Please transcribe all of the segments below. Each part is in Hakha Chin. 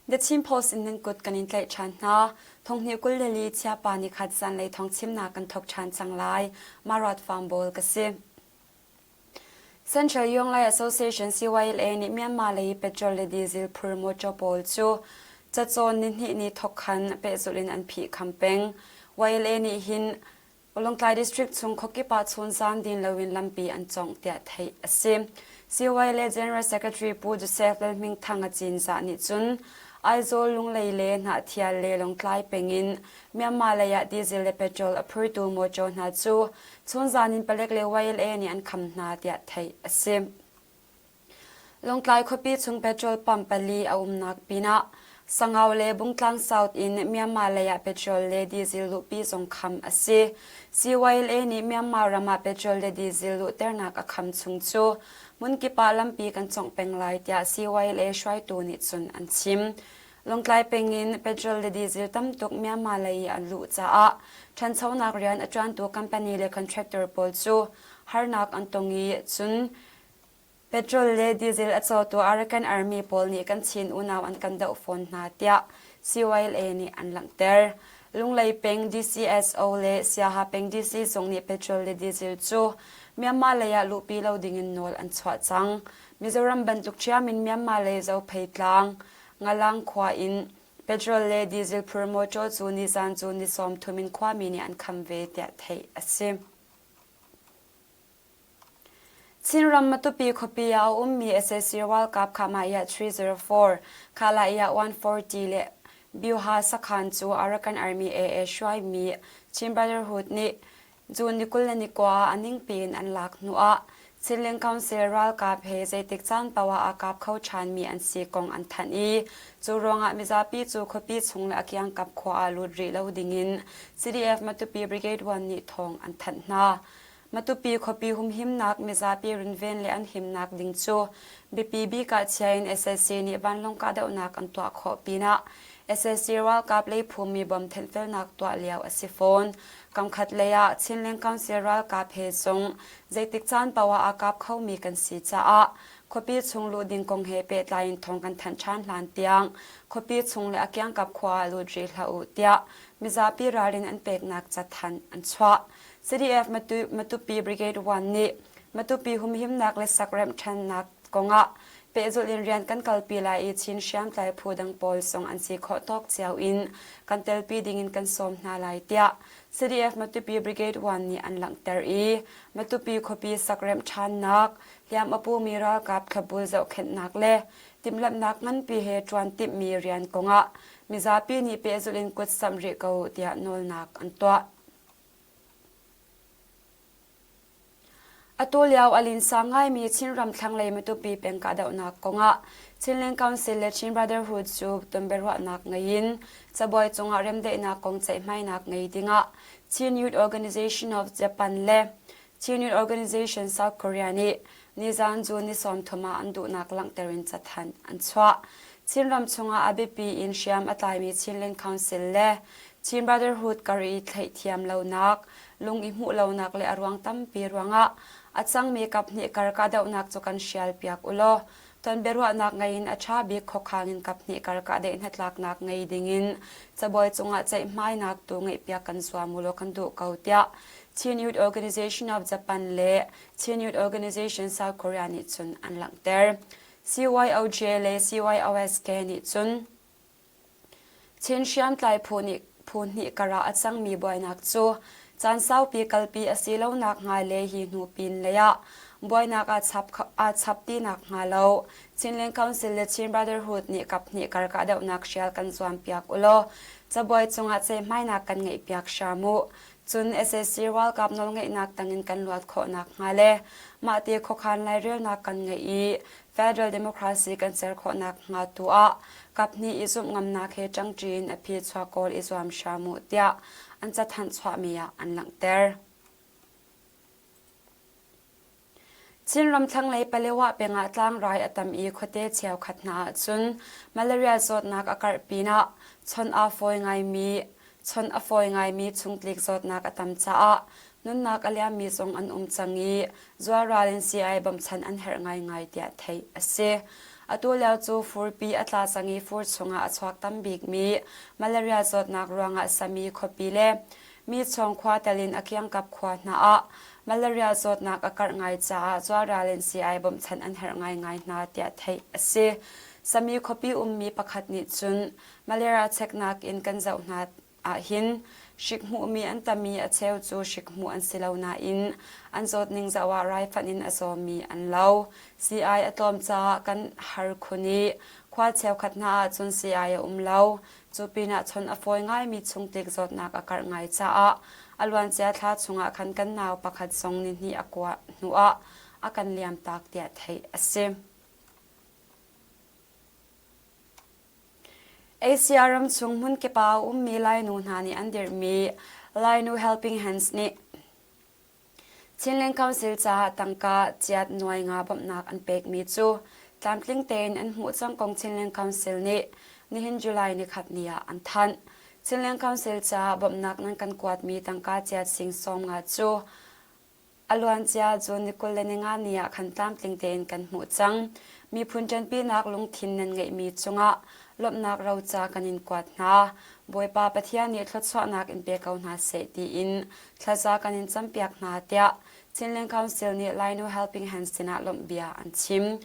The Chin Post in nan kut kan in tlaih ṭhan hna. Thonghnih 24 chiapa nikhat zanlei thawngchimnak kan thawk ṭhan cang lai. Marat Farm ka si. Central Yonglai Association CYLA nih Myanmar lei petrol le diesel phur mawṭaw pawl cu cacawn nihnih ni thawk khan pehzulh in an phihkham peng. YLA nih hin Lawngtlai District chung khuakip ah chunzan din loin lampi an cawngh tiah theih a si. CYLA General Secretary Pu Joseph Lalhmingthanga Cinzah nih cun Aizawl, Lunglei le Hnahthial le Lawngtlai peng in Myanmar lei ah diesel le petrol a phurtu mawṭaw hna cu chunzan in palek le YLA nih an kham hna tiah theih a si. Lawngtlai khuapi chung petrol pump pali a umnak pinah Sangau le Bungtlang South in Myanmar lei ah petrol le diesel luhpi zong kham a si. CYLA nih Myanmar ram ah petrol le diesel luhternak a kham chung cu hmunkip ah lampi kan cawngh peng lai tiah CYLA hruaitu nih cun an chim. Lawngtlai peng in petrol le diesel tam tuk Myanmar lei i an luh caah ṭhanchonak rian a ṭuantu company le contractor pawl cu harnak an tong i cun Petrol le diesel a cawtu Arakan Army pawl nih kan Chin unau an kan doh fawn hna tiah CYLA nih an langhter. Lunglei peng DCSO le Siaha peng DC zong nih petrol le diesel cu Myanmar lei ah luhpi lo dingin nawl an chuah cang. Mizoram bantuk ṭhiam in Myanmar lei Zophei tlang, Ngalang khua in petrol le diesel phur mawṭaw cu nizan cu ni 30 in khuami nih an kham ve tiah theih a si. Chinram Matupi khuapi ah a ummi sac ralkap Khahmaiah 304, Khalaiah 140 le Byuha sakhan cu Arakan Army AA hruaimi Chin Brotherhood nih June ni 29 ah a ningpi in an lak hnuah Chinland Council ralkap he zeitik caan paoh ah aa kap kho ṭhanmi an si kong an thanh i cu ruangah mizapi cu khuapi chung le a kiangkap khua ah lut rih lo dingin CDF Matupi Brigade 1 nih thawng an thanh hna. Matupi khuapi humhimnak mizapi runven le an himnak ding cu biapi bik ah chia in sac nih vanlawng kahdohnak an tuah khawh pinah sac ralkap lei phummi bom thenhfelnak tuah lio a si fawn. Kamkhat lei ah Chinland Council ralkap he zong zeitik caan paoh ah aa kap khomi kan si caah khuapi chung luh ding kong he pehtlai in thawng kan thanh ṭhan hlan tiang khuapi chung le a kiangkap khua ah lut rih hlah u tiah mizapi ralrin an peknak cathanh an chuah. CDF Matupi Brigade 1 nih Matupi humhimnak le sakremh ṭhannak kongah pehzulh in rian kan kalpi lai i Chin hriamtlai phu dang pawl zong an si khawh tawk cio in kan telpi dingin kan sawm hna lai tiah CDF Matupi Brigade 1 nih an langhter i Matupi khuapi sakremh ṭhannak, hliam a pumi ralkap thlopbul zohkhenhnak le timhlamhnak nganpi he ṭuan timhmi rian kongah mizapi nih pehzulh in kut samh rih ko tiah nawlnak an tuah. Atu lio a linsa ngaimi Chinram thlanglei Matupi peng kahdohnak kongah Chinland Council le Chin Brotherhood cu tonbiaruahnak ngei in cabuai cungah remdaihnak kong ceihmainak ngei dingah Chin Youth Organization of Japan le Chin Youth Organization South Korea nih nizan June ni 30 ah an duhnak langhter in cathanh an chuah. Chinram chungah a biapi in hriam a tlaimi Chinland Council le Chin Brotherhood kar i theihthiam lonak, lung i hmuh lonak le a ruang tampi ruangah a cangmi kaphnih kar kahdohnak cu kan hrialpiak u law ton biaruahnak ngei in a ṭha bik khuakhang in kaphnih kar kahdaih hnatlaknak ngei dingin cabuai cungah ceihmainak tu ngeihpiak kan zuam u law kan duh ko tiah Chin Youth Organization of Japan le Chin Youth Organization South Korea nih cun an langhter. CYOJ le CYOSK nih cun Chin hriamtlai phu nih phu hnih karah a cangmi buainak cu caan saupi kalpi a si lo nakhnga le hi hnu pinlei ah buainak aa chap ti nakhnga lo Chinland Council le Chin Brotherhood nih kaphnih kar kahdohnak hrial kan zuampiak u law cabuai cungah ceihmainak kan ngeihpiak hram u. Cun sac ralkap nawlngeihnak tangin kan luat khawh nakhnga le mahte khuakhan lairelnak kan ngeih i Federal Democracy kan ser khawh nakhnga tu ah kaphnih i zumh ngamnak he ṭangṭi in a phi chuak kawl i zuam hram u tiah an cathanh chuahmi ah an langhter. Chinram thlanglei Palewa peng ah tlangrai a tam i khuate cheukhat hna ahcun malaria zawtnak a karh pinah chawnh aa fawi ngaimi chawnh a fawi ngaimi chungtlik zawtnak a tam caah nunnak a liammi zong an um cang i zualral in sii-ai bawmhchanh an herh ngaingai tiah theih a si. Atu lio cu furpi a tla cang i fur chungah a chuak tam bikmi malaria zawtnak ruangah Sami khuapi le Michawng khua tel in a kiangkap khua hna ah malaria zawtnak a karh ngai caah zualral in sii-ai bawmhchanh an herh ngaingai hna tiah theih a si. Sami khuapi ummi pakhat nih cun malaria cheknak in kan zoh hna ahhin hrik hmuhmi an tam i a cheu cu hrik hmuh an si lo nain an zawtning zoh ah raifanh in a zawmi an lo. Sii-ai a tlawm caah kan har khun i khua cheukhat hna ahcun sii-ai a um lo. Cu pinah chawnh a fawi ngaimi chungtlik zawtnak a karh ngai caah a luancia thla chungah khan kan nau pakhat zong nihnih a kuah hnuah a kan liamtak tiah theih a si. Asia ram chung hmunkip ah a ummi Lainu hna nih an dirhmi Lainu Helping Hands nih Chinland Council caah tangka ciat nuai nga bawmhnak an pekmi cu tlamtling tein an hmuh cang kong Chinland Council nih nihin July nikhat ni ah an thanh. Chinland Council caah bawmhnak nan kan kuatmi tangka ciat sing 50 cu A luancia June ni 25 ni ah khan tlamtling tein kan hmuh cang. Miphun ṭanpinak lungthin nan ngeihmi cungah lawmhnak roca kan in kuat hna. Bawipa Pathian nih thluachuahnak in pe ko hna seh tiin thlaza kan in campiak hna tiah Chinland Council nih Lainu Helping Hands sinah lawmhbia an chim.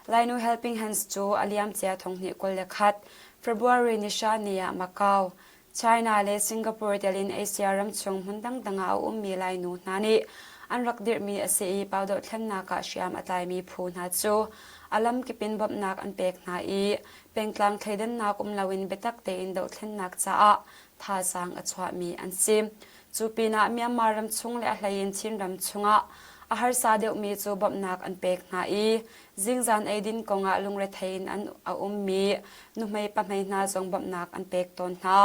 Lainu Helping Hands cu a liamcia thonghnih 21 February ni hra ni ah Macau, China le Singapore tel in Asia ramchung hmun dangdang ah a ummi Lainu hna nih an rak dirhmi a si i pau dohthlennak ah hriam a tlaimi phu hna cu a lamkip in bawmhnak an pek hna i pengtlang thleidannak um loin biatak tein dohthlennak caah thazaang a chuahmi an si. Cu pinah Myanmar ramchung le a hleiin Chin ram chungah a harsa deuhmi cu bawmhnak an pek hna i zingzan eidin kongah lungrethei in an a ummi nuhmei pahmei hna zong bawmhnak an pek tawn hna.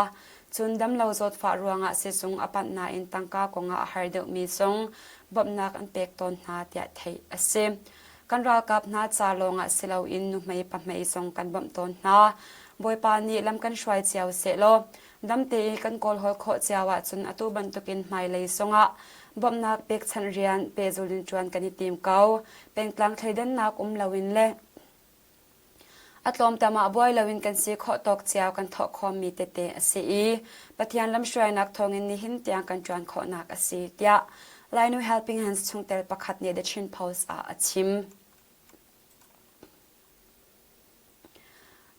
Cun damlo zawtfah ruangah sizung a panh nain tangka kongah a har deuhmi zong bawmhnak an pek tawn hna tiah theih a si. Kan ralkap hna ca lawngah si loin nuhmei pahmei zong kan bawmh tawn hna. Bawipa nih lam kan hruai cio sehlaw dam tein kan kawlhawl khawh cio ahcun atu bantukin hmailei zongah bawmhnak pekchanh rian pehzul in ṭuan kan i tim ko. Pengtlang thleidannak um loin le a tlawmtam ah buai loin kan si khawh tawk cio kan thawh khawmmi tete a si i Pathian lamhruainak thawngin nihin tiang kan ṭuan khawhnak a si tiah Lainu Helping Hands chungtel pakhat nih The Chin Post ah a chim.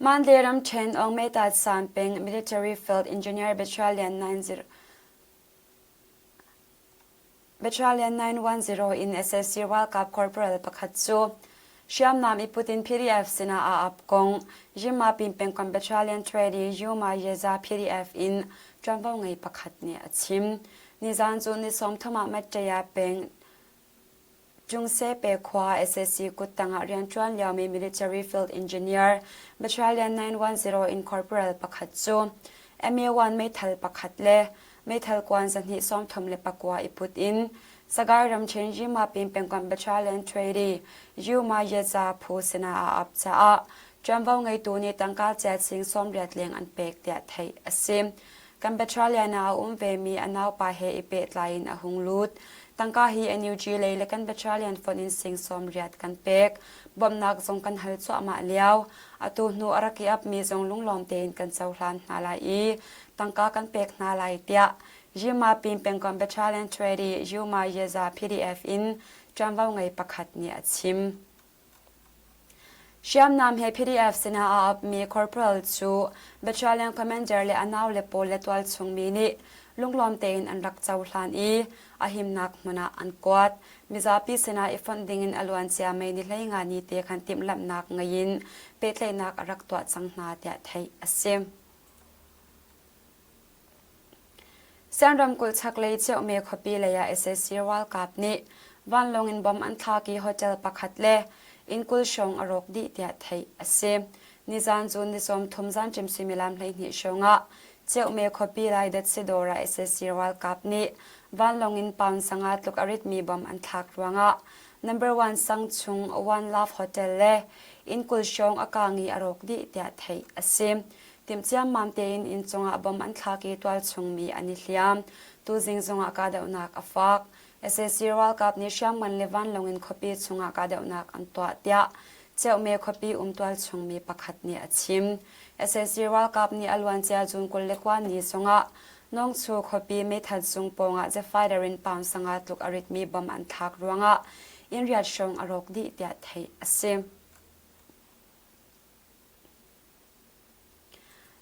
Mandalay ramṭhen Aungmeta peng Military Field Engineer Battalion 90 Battalion 910 in sac ralkap corporal pakhat cu hriamnam i put in PDF sinah aa ap kong Yinmapin pengkomh Battalion 20 Yuma Yeza PDF in ṭuanvo ngei pakhat nih a chim. Nizan cu ni 30 ah Mattaya peng Jungsepe khua sac kuttang ah rianṭuan liomi military field engineer Battalion 910 in corporal pakhat cu MA-1 meithal pakhat le meithal kuan 239 i put in Sagaing ramṭhen Yimapin pengkomh Battalion 20 Yuma Yeza phu sinah aa ap caah ṭuanvo ngeitu nih tangka ciat sing 80 leng an pek tiah theih a si. Kan battalion ah a um vemi a naupa he i pehtlai in a hung lut. Tangka hi NUG lei le kan battalion fonh in sing 80 kan pek. Bawmhnak zong kan hal cuahmah lio. Atu hnu a rak i apmi zong lunglawm tein kan cohlan hna lai i tangka kan pek hna lai tiah Yima Pin pengkomh battalion 20 Yuma Yeza PDF in ṭuanvo ngei pakhat nih a chim. Hriamnam he PDF sinah aa apmi corporal cu battalion commander le a naule pawl le tualchung mi nih lunglawm tein an rak cohlan i a himnak hmun ah an kuat. Mizapi sinah i fonh dingin a luancia May ni 15 ni te khan timhlamhnak ngei in pehtlaihnak a rak tuah cang hna tiah theih a si. Sian ramkulh chaklei Chiahme khuapi lei ah sac ralkap nih vanlawng in bomb an thlak i hotel pakhat le inn 20 hrawng a rawk dih tiah theih a si. Nizan cu ni 30 zanṭim suimilam 12 hrawng ah Chiahme khuapi lai datsi dawr ah sac ralkap nih vanlawng in pound 500 tluk a ritmi bomb an thlak ruangah number one sang chung One Love Hotel le inn 20 hrawng a kaang i a rawk dih tiah theih a si. Timh ciammam tein inn cungah bom an thlak i tualchung mi an i hliam. Tuzing zongah kahdohnak a fak. Sac ralkap nih hriamngan le vanlawng in khuapi chungah kahdohnak an tuah tiah. Ceuhme khuapi um tualchung mi pakhat nih a chim. Sac ralkap nih a luancia June 29 ni zongah Nawngchu khuapi meithal cung pawngah jet fighter in pound sanga tluk a ritmi bomb an thlak ruangah inn riat hrawng a rawk dih tiah theih a si.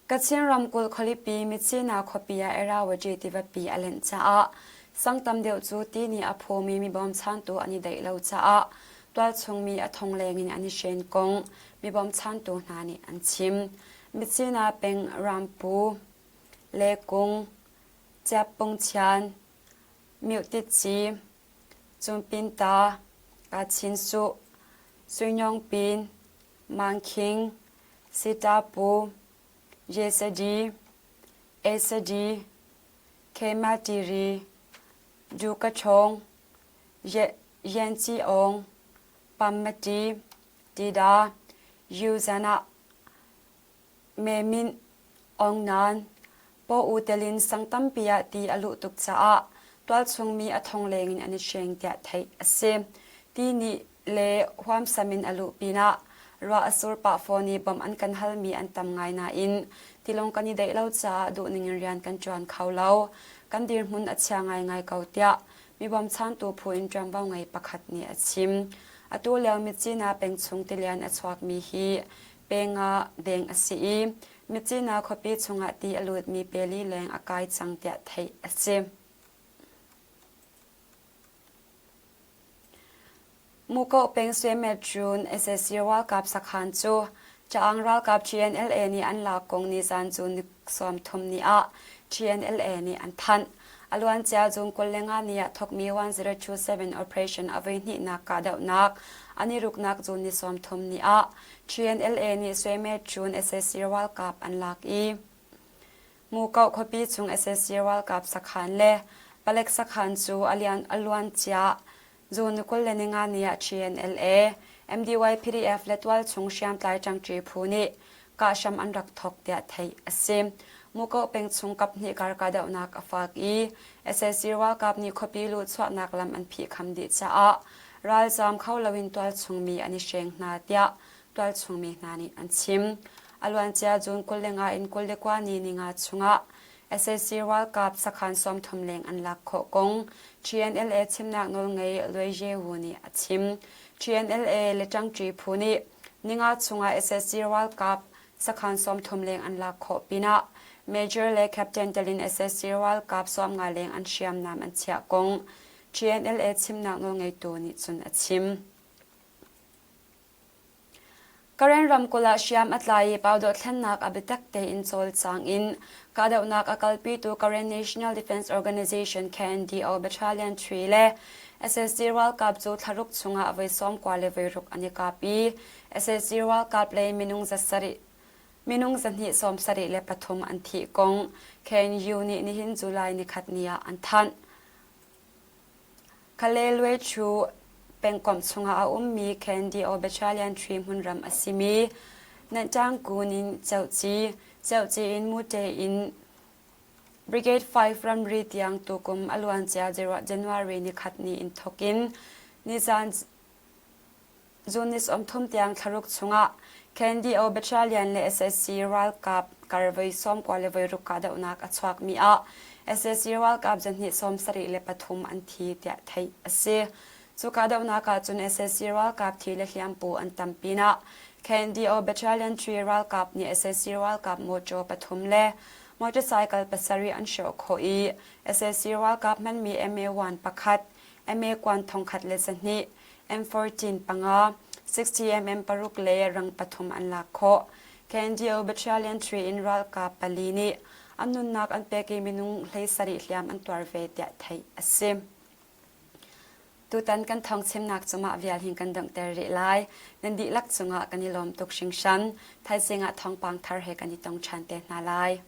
Kachin ramkulh khualipi Myitkyina khuapi ah Irrawaddy tivapi a lenh caah sang tam deuh cu ti nih a phawmi mi bawmchantu an i daih lo caah tualchung mi a thong leng in an i hren kong mi bawmchantu hna nih an chim. Myitkyina peng Rampu, Lekung, Ciappungchian, Myohtit-ci, Cungpinta, Kachinsuh, Suinyawngpin, Mangkhing, Sitapu, Jesadi, Esadi, Khematiri, Dukachong, Yanci-ong, Pammati, Tida, Yuzana, Meminh, Aung Nan, Paw U telin sang tampi ah ti a luh tuk caah tualchung mi a thong leng in an i hreng tiah theih a si. Ti nih le huamsam in a luh pinah ruah a sur pah fawn i bawmh an kan halmi an tam ngai nain tilawng kan i daih lo caah duhning in rian kan ṭuan kho lo. Kan dirhmun a chia ngaingai ko tiah mi bawmchantu phu in ṭuanvo ngei pakhat nih a chim. Atu lio Myitkyina peng chung tilian a chuakmi hi penga deng a si i Myitkyina khuapi chungah ti a lutmi peli leng a kai cang tiah theih a si. Muko peng Suemet-run sac ralkap sakhan cu Caang ralkap TNLA nih an lak kong nizan cu ni 30 ni ah TNLA nih an thanh. A luancia June 25 ni ah thawkmi 1027 operation a voihnihnak kahdohnak an i ruknak June ni 30 ni ah TNLA nih Suemet-run sac ralkap an lak i Mukoh khuapi chung sac ralkap sakhan le palek sakhan cu a luancia June 25 ni ah TNLA, MDY PDF le tualchung hriamtlai ṭangṭi phu nih kahhram an rak thawk tiah theih a si. Mukoh peng chung kaphnih kar kahdohnak a fak i sac ralkap nih khuapi luhchuahnak lam an phihkham dih caah ralzaam kho loin tualchung mi an i hreng hna tiah tualchung mi hna nih an chim. A luancia June 25 in 29 ni ninga chungah sac ralkap sakhan 30 leng an lak khawh kong TNLA chimnak nawlngei Lue Ye-wu nih a chim. TNLA le ṭangṭi phu nih ninga chungah sac ralkap sakhan 30 leng an lak khawh pinah Major le Captain telin sac ralkap 50 leng an hriamnam an chiah kong TNLA chimnak nawlngeitu nih cun a chim. Karen ramkulh ah hriam a tlai i Paudoh thlennak a biatak tein cawlcang in kahdohnak a kalpitu Karen National Defense Organization KNDO Battalion 3 le sac ralkap cu thlaruk chungah voi 90 le voi ruk an i kap i sac ralkap lei minung zasarih minung zahnih 73 an thih kong KNU nih nihin July nikhat ni ah an thanh. Kalelwe cu pengkomh chungah a ummi KNDO Battalion 3 hmunram a simi Nanhtangkun in Ceuci, Ceuci in Mute in Brigade 5 ramri tiang tukum a luancia January nikhat ni in thawk in nizan June ni 30 tiang thlaruk chungah KNDO Battalion le sac ralkap kar voi 90 le voi ruk kahdohnak a chuakmi ah sac ralkap zahnih 73 an thi tiah theih a si. Cu kahdohnak ah cun sac ralkap thi le hliampu an tam pinah KNDO Battalion 3 ralkap nih sac ralkap mawṭaw pathum le motorcycle pasarih an hrawh khawh i sac ralkap hmanmi MA-1 pakhat, MA kuan thongkhat le zahnih, M14 panga, 60mm paruk le rang pathum an lak khawh. KNDO Battalion 3 in ralkap pali nih an nunnak an pek i minung 17 hliam an tuar ve tiah theih a si. Tutan kan thawngchimnak cu mah vial hin kan donghter rih lai. Nan dihlak cungah kan i lawm tuk hringhran. Thaizing ah thawngpang thar he kan i tong ṭhan te hna lai.